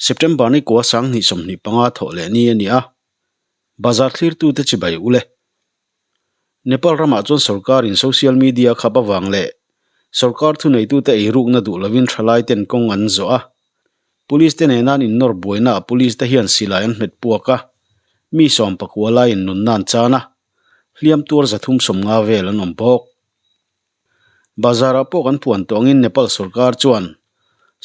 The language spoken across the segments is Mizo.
September ni kua 2025 thawh leh ni a ni a, bazar thlirtute chibai ule. Nepal ramah chuan sorkarin social media khap avang leh sorkar thuneitute eirukna duh lovin thalai ten kawng an zawh a. Police te nena an innawr buainaah police te hian silai an hmet puak a, mi 19 laiin nunna an chan a, hliam tuar 350 vel an awm bawk. Bazar-ah pawh kan puan tawh angin Nepal sorkar chuan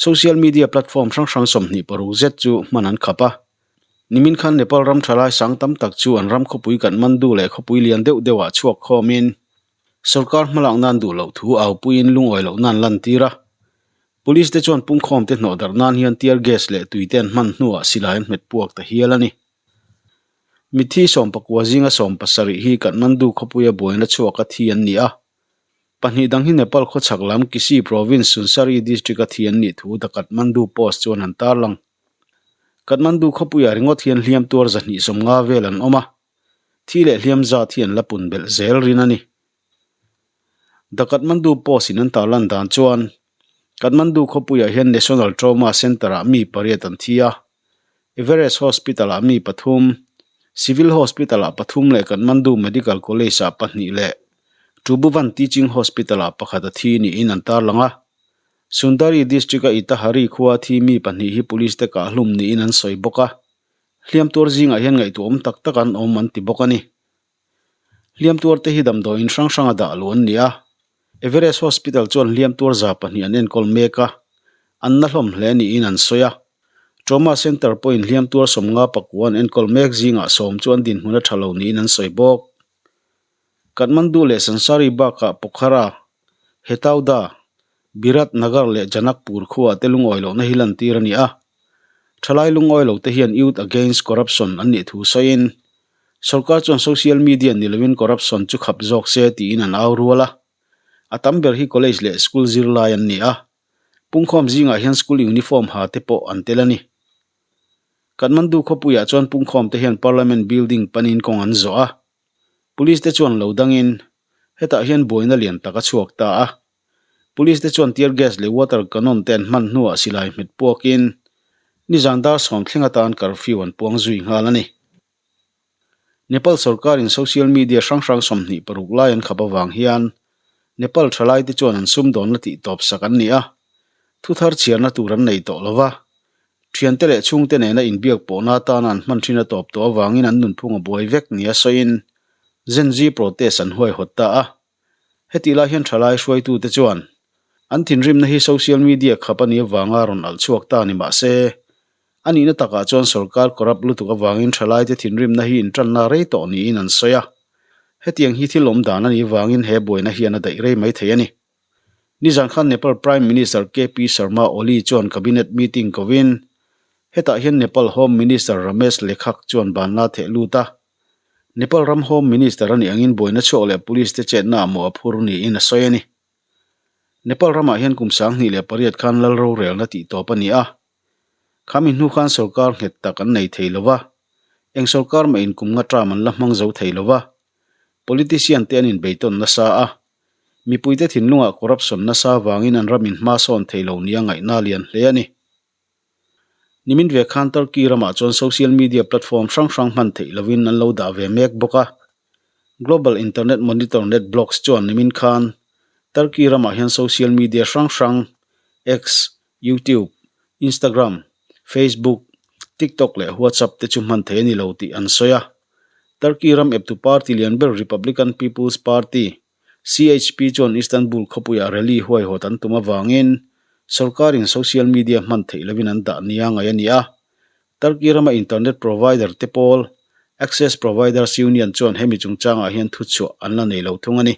social media platform hrang hrang 26 zet chu hman an khap a. Nimin khan Nepal ram thalai sang tam tak chu an ram khawpui Kathmandu leh khawpui lian deuh deuhah chhuak khawmin sorkar hmalak nan duh loh thu aupuiin lungawi loh nan lantir a. Police te chuan pungkhawm te hnawh darh nan hian tear gas leh tui te an hman hnuah silai an hmet puak ta hial a ni. Mitthi 19 zinga 70 hi Kathmandu khawpuia buaina chhuaka thi an ni a. Pahnih dang hi Nepal khawchhak lam Kisi province Sunsari district-a thi an nih thu The Kathmandu Post chuan an tarlang. Kathmandu khawpuiah ringawt hian hliam tuar 250 vel an awm a, thi leh hliam zat hi an la pun belh zel rin a ni. The Kathmandu Post-in an tarlan dan chuan Kathmandu khawpuiah hian National Trauma Centre-ah mi pariat an thi a, Everest Hospital-ah mi pathum, Civil Hospital-ah pathum leh Kathmandu Medical College-ah pahnih leh Tribhuvan Teaching Hospital-ah pakhat a thi niin an tarlang a. Sundari District-a Itahari khua thi mi pahnih hi police te kah hlum niin an sawi bawk a, hliam tuar zingah hian ngaihtuahawm tak tak an awm an ti bawk a ni. Hliam tuar te hi damdawiin hrang hranga dah luh an ni a, Everest Hospital chuan hliam tuar 200 an enkawl mek a, an na hlawm hle niin an sawi a. Trauma Centre pawhin hliam tuar 59 an enkawl mek zingah 10 chu an dinhmun a tha lo niin an sawi bawk. Kathmandu leh Sansari bakah Pokhara, Hetauda, Birat Nagar leh Janakpur khuaah te lungawi lohna hi lantir a ni a. Thalai lungawi lo te hian Youth Against Corruption an nih thu sawiin, sorkar chuan social media ni lovin corruption chu khap zawk se tiin an au rual a. A tam ber hi college leh school zirlai an ni a. Pungkhawm zingah hian school uniform ha te pawh an tel a ni. Kathmandu khawpuiah chuan pungkhawm te hian Parliament building panin kawng an zawh a. Police te chuan lo dangin hetah hian buaina lian tak a chhuak ta a. Police te chuan tear gas leh water cannon te an hman hnuah silai hmet puakin nizan dar 10 thleng atan curfew an puang zui nghal a ni. Nepal sorkarin social media hrang hrang 26 lai an khap avang hian Nepal thalai te chuan an sumdawnna tih tawp sak an ni a, thuthar chhiarna tur an nei tawh lova. Thiante leh chhungte nena inbiak pawhna atana an hman thin a tawp tawh avangin an nunphung a buai vek nia sawiin Gen Z protest an huaihawt ta a. Hetih lai hian thalai hruaitute chuan an thinrimna hi social media khap a nih avanga rawn alh chhuak ta ni mah se, a nihna takah chuan sorkar corrupt lutuk avangin thalaite thinrimna hi intanna rei tawh niin an sawi a. Hetiang hi thil awm dan a nih avangin he buaina hian a daih rei mai thei a ni. Nizan khan Nepal Prime Minister KP Sharma Oli chuan cabinet meeting kovin hetah hian Nepal Home Minister Ramesh Lekhak chuan banna theh lut a. Nepal ram Home Minister a nih angin buaina chhuak leh police te chetna ah mawh a phur niin a sawi a ni. Nepal ramah hian kum 2008 khan lal rorelna tih tawp a ni a. Khami hnu khan sorkar nghet tak an nei thei lova. Eng sorkar mah in kum nga term an la hmang zo thei lova. Politician te an inbeitawn nasa a. Mipuite thinlungah corruption nasa vangin an ram in hma sawn thei lo nia ngaihna lian hle a ni. Nimin ve khan Turkey ramah chuan social media platform hrang hrang hman theih lovin an lo dah ve mek bawk a. Global Internet Monitor NetBlocks chuan nimin khan Turkey ramah hian social media hrang hrang X, YouTube, Instagram, Facebook, TikTok leh WhatsApp te chu hman theih a ni lo tih an sawi a. Turkey ram eptu party lian ber Republican People's Party, CHP, chuan Istanbul khawpuiah rally huaihawt an tum avangin sorkarin social media hman theih lovin an dah nia ngaih a ni a. Turkey rama internet provider te pawl Access Providers Union chuan hemi chungchangah hian thuchhuah an la nei lo thung a ni.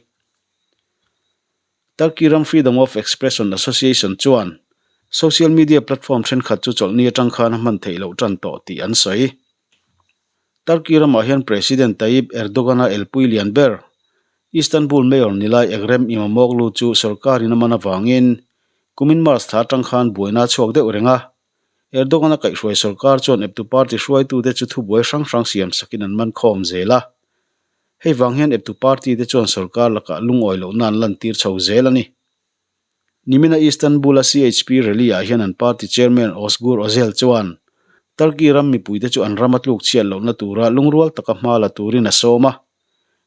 Turkey ram Freedom of Expression Association chuan social media platform thenkhat chu chawlhni atang khan a hman theih loh tan tawh tih an sawi. Turkey ramah hian President Tayyip Erdogan-a elpui lian ber, Istanbul Mayor Nilay Ekrem Imamoglu chu sorkarin a man avangin kumin March thla atang khan buaina a chhuak deuh reng a. Erdogan-a kaihhruai sorkar chuan eptu party hruaitute chu thubuai hrang hrang siam sakin an man khawm zel a. Hei vang hian eptu party te chuan sorkar lakah lungawi lohna an lantir chho zel a ni. Nimina Istanbul-a CHP rally-ah hian an party chairman Ozgur Ozel chuan. Turkey ram mipuite chu an ram a tluk chhiat lohna tura lungrual taka hma la turin a sawm a.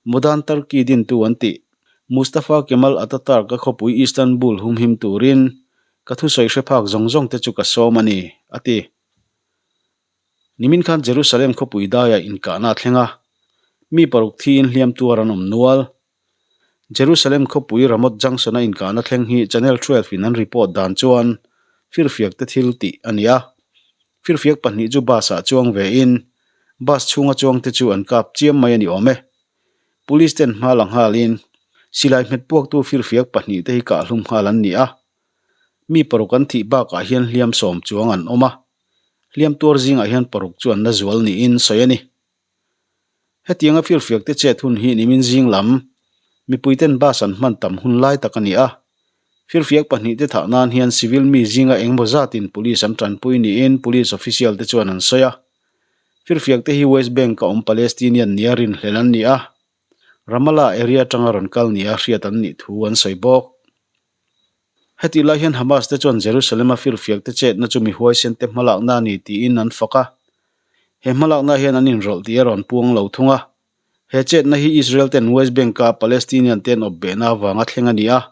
Modern Turkey dintu an tih. Mustafa Kemal Ataturk-a khawpui Istanbul humhim turin ka thusawi hre phak zawng zawng te chu ka sawm a ni, a ti. Nimin khan Jerusalem khawpui daiah inkahna a thleng a, mi paruk thiin hliam tuar an awm nual. Jerusalem khawpui Ramot Junction-a inkahna thleng hi Channel 12 in an report dan chuan firfiak te thil tih a ni a. Firfiak pahnih chu bus-ah chuang vein bus chhunga chuang te chu an kap chiam mai a ni awm e. Police ten hma la nghalin silai hmet puaktu firfiak pahnih te hi kahhlum nghal an ni a. Mi paruk an thih bakah hian hliam sawm chuang an awm a. Hliam tuar zingah hian paruk chu an la zual niin sawi a ni. Hetianga firfiakte chet hun hi nimin zing lam mipuiten bus an hman tam hun lai tak a ni a. Firfiak pahnihte thah nan hian civil mi zinga engmaw zatin police an tanpui niin police official te chuan an sawi a. Firfiakte hi West Bank-a awm Palestinian nia rinhlelh an ni a. Ramallah area atanga rawn kal nia hriat an nih thu an sawi bawk. Hetih lai hian Hamas te chuan Jerusalem-a firfiakte chetna chu mi huaisente hmalakna a ni tiin an fak a. He hmalakna hian an inrawlh tih a rawn puang lo thung a. He chetna hi Israel ten West Bank-a Palestinian te an awp behna avanga thleng a ni a.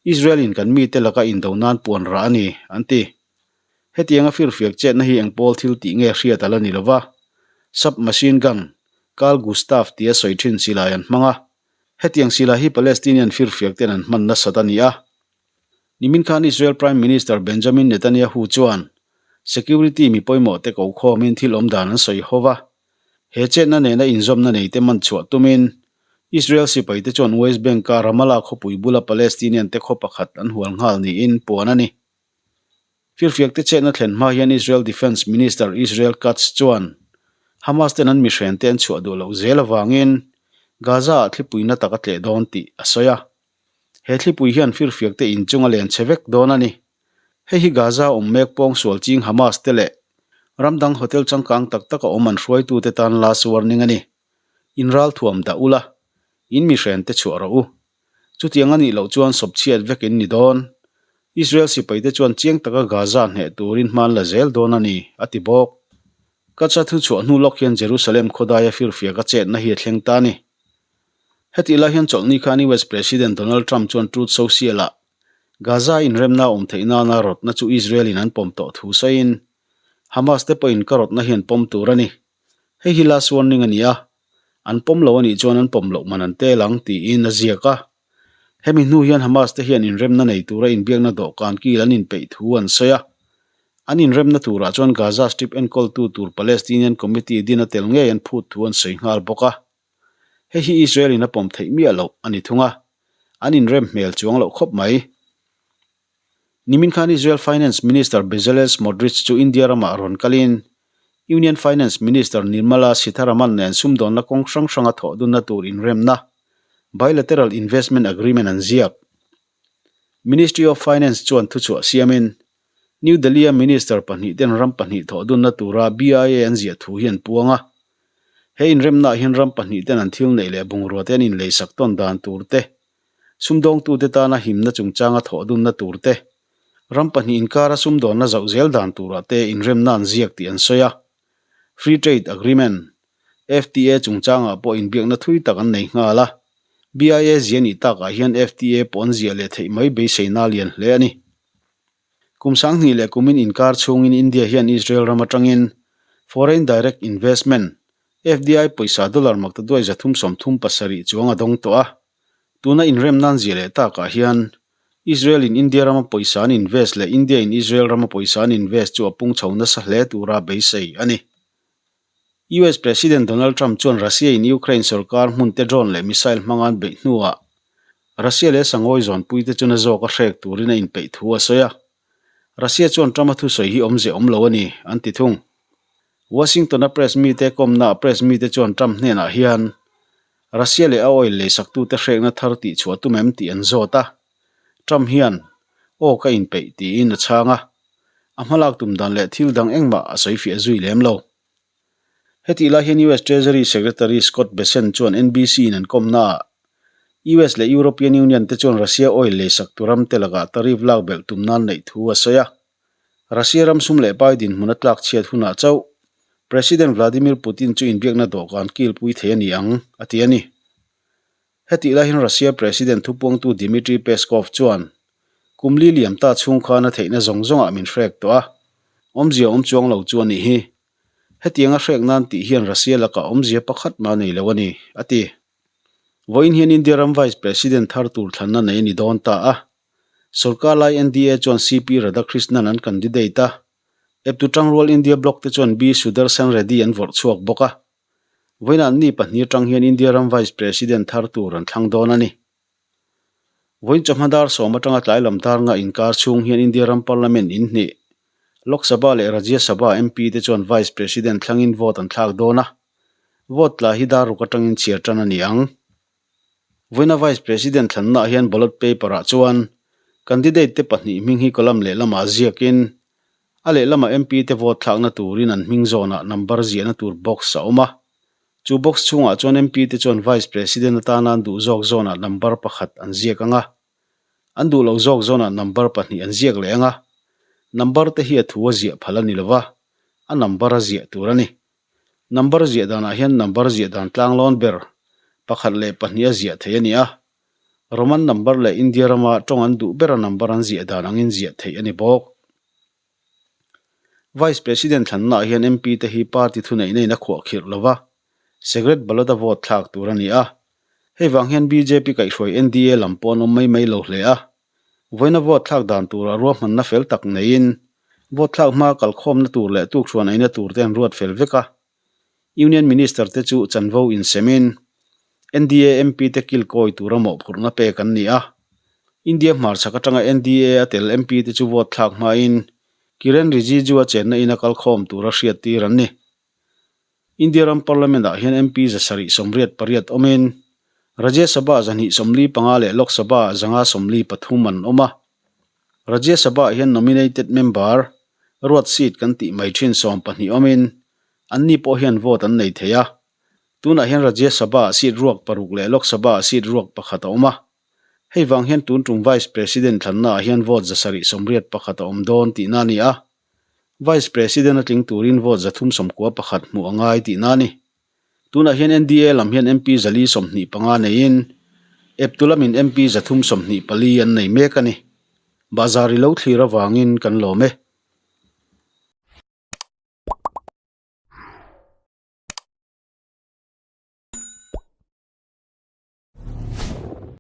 Israel-in kan mite laka indo nan puan rah a ni, an ti. Hetianga firfiak chetna hi eng pawl thil tih nge hriat a la ni lova. Sub-machine gun, Carl Gustaf tia sawi thin silai an hmang a. Hetiang silai hi Palestinian firfiak ten an hman nasat a ni a. Nimin khan Israel Prime Minister Benjamin Netanyahu chuan security mi pawimawh te ko khawmin thil awm dan an sawi ho va. He chetna nena inzawmna nei te man chhuah tumin Israel sipai te chuan West Bank-a Ramallah khawpui bula Palestinian te khaw pakhat an hual nghal niin puan a ni. Firfiakte chetna thlen hma hian Israel Defence Minister Israel Katz chuan Hamas ten an mihrente an chhuah duh loh zel avangin Gaza-ah thlipui na tak a tleh dawn tih a sawi a. He thlipui hian firfiakte inchung a len chhe vek dawn a ni. Hei hi Gaza awm mek pawng sual ching Hamas te leh ram dang hotel changkang tak taka awm an hruaitute tan last warning a ni. In ralthuam dah ula, in mihrente chhuah rawh u. Chutiang a nih loh chuan sawp chhiat vek in ni dawn. Israel sipaite chuan chiang taka Gaza hneh turin hma an la zel dawn a ni, a ti bawk. Gaza thu chhuah hnu lawk hian Jerusalem khawdaia firfiak a chetna hi a thleng ta a ni. Hetih lai hian chawlhni khan US President Donald Trump chuan Truth Social-ah Gaza inremna a awm theih nana rawtna chu Israel-in an pawm tawh thu sawiin, Hamas te pawhin ka rawtna hi an pawm tur a ni. Hei hi last warning a ni a, an pawm lo a nih chuan an pawm loh man an tel ang, tiin a ziak a. Hemi hnu hian Hamas te hian inremna nei tura inbiakna dawhkan kil an inpeih thu an sawi a. An inremna turah chuan Gaza Strip enkawltu tur Palestinian Committee din a tel ngei an phut thu an sawi nghal bawk a. Hei hi Israel in a pawm theih miah loh a ni thung a, an inrem hmel chuang loh khawp mai. Nimin khan Israel Finance Minister Bezalel Smotrich chu India ramah rawn kalin Union Finance Minister Nirmala Sitharaman nen sumdawnna kawng hrang hranga thawh dunna tur inremna, Bilateral Investment Agreement an ziak. Ministry of Finance chuan thuchhuah siamin New Delhi-a Minister pahnih ten ram pahnih thawh dunna tura BIA an ziah thu hi an puang a. He inremnaah hian ram pahnih ten an thil neih leh bungrua te an inleisak tawn dan tur te, sumdawngtute tana himna chungchanga thawh dunna tur te, ram pahnih inkara sumdawnna zauh zel dan turah te inremna an ziak tih an sawi a. Free Trade Agreement, FTA, chungchangah pawh inbiakna thui tak an nei nghal a. BIA zia nih takah hian FTA pawh an ziah leh theih mai beiseina a lian hle a ni. Kum sanghnih leh kumin inkar chhungin India hian Israel ram atangin Foreign Direct Investment, FDI, pawisa dollar maktaduai 337 chuang a dawng tawh a. Tuna inrem nan ziah leh takah hian Israel in India rama pawisa an invest leh India in Israel rama pawisa an invest chu a pung chho nasa hle tura beisei a ni. US President Donald Trump chuan Russia in Ukraine sorkar hmun te drone leh missile hmanga an beih hnuah Russia leh sangawi zawnpui te chu na zawk a hrek turin a inpeih thu a sawi a. Russia chuan Trump-a thusawi hi awmze awm lo a ni, an ti thung. Washington-a press mite kawmnaah press mite chuan Trump hnenah hian Russia leh a oil leisaktute hrekna thar tihchhuah tum em tih an zawt a. Trump hian, Aw ka inpeih, tiin a chhang a. A hmalak tum dan leh thil dang engmah a sawi fiah zui lem lo. Hetih lai hian US Treasury Secretary Scott Bessent chuan NBC in an kawmnaah US leh European Union te chuan Russia oil leisak tu ram te lakah tariff lak belh tum nan neih thu a sawi a. Russia ram sum leh pai dinhmun a tlak chhiat hunah chauh President Vladimir Putin chu inbiakna dawhkan kilpui thei a ni ang, a ti a ni. Hetih lai hian Russia President thupuangtu Dmitry Peskov chuan, Kum li liam ta chhung khan a theihna zawng zawngah min hrek tawh a, awmzia awm chuang lo chu a nih hi. Hetianga hrek nan tih hian Russia lakah awmzia pakhat mah nei lo a ni, a ti. Vawiin hian India ram Vice President thar tur thlanna nei a ni dawn ta a. Sorkar lai NDA chuan CP Radhakrishnan an candidate a, eptu tangrual India Bloc te chuan B Sudarshan Reddy an vawrh chhuak bawk a. Vawiin an ni pahnih atang hian India ram Vice President thar tur an thlang dawn a ni. Vawiin chawhma dar sawm atanga tlai lam dar nga inkar chhung hian India ram Parliament in hnih, Lok Sabha leh Rajya Sabha MP te chuan Vice President thlangin vote an thlak dawn a. Vote tla hi dar ruk atangin chhiar tan a ni ang. Vawiina Vice President thlannaah hian ballot paper ah chuan candidate te pahnih hming hi column lehlamah ziakin a lehlamah MP te vote thlakna turin an hming zawnah number ziahna tur box a awm a. Chu box chhungah chuan MP te chuan Vice President atana an duh zawk zawnah number pakhat an ziak ang a. An duh loh zawk zawnah number pahnih an ziak leh ang a. Number te hi a thu a ziah phal a ni lova, a number a ziah tur a ni. Number ziah danah hian number ziah dan tlanglawn ber pakhat leh pahnih a ziah theih a ni a. Roman number leh India rama tawng an duh bera number an ziah dan angin ziah theih a ni bawk. Vice President thlannaah hian MP te hi party thuneihna in a khuah khirh lo va, secret ballot a vote thlak tur a ni a. Hei vang hian bjp kaihhruai NDA lam pawh an awm mai mai lo hle a. Vawiina vote thlak dan turah ruahmanna fel tak neiin vote thlak hma kalkhawmna tur leh tukhruan eina tur te an ruat fel vek a. Union Minister te chu chanvo insemin NDA MP te kilkawi tura mawhphurhna pek an ni a. India hmarchhak atanga NDA a tel MP te chu vote thlak hmain Kiren Rijiju a chenna ina kalkhawm tura hriattir an ni. India ram Parliament ah hian MP 788 awmin Rajya Sabha 245 leh Lok Sabha ah 143 an awm a. Rajya Sabha ah hian nominated member, ruat seat kan tih mai thin 12 awmin anni pawh hian vote an nei thei a. Tunah hian Rajya Sabha ah seat ruak paruk leh Lok Sabha ah seat ruak pakhat a awm a. Hei vang hian tun tum Vice President thlanna ah hian vote 781 a awm dawn tihna a ni a. Vice President a tling turin vote 391 hmuh a ngai tihna a ni. Tunah hian NDA lam hian MP 425 neiin eptu lamin MP 324 an nei mek a ni. Bahzar i lo thlir avangin kan lawm e.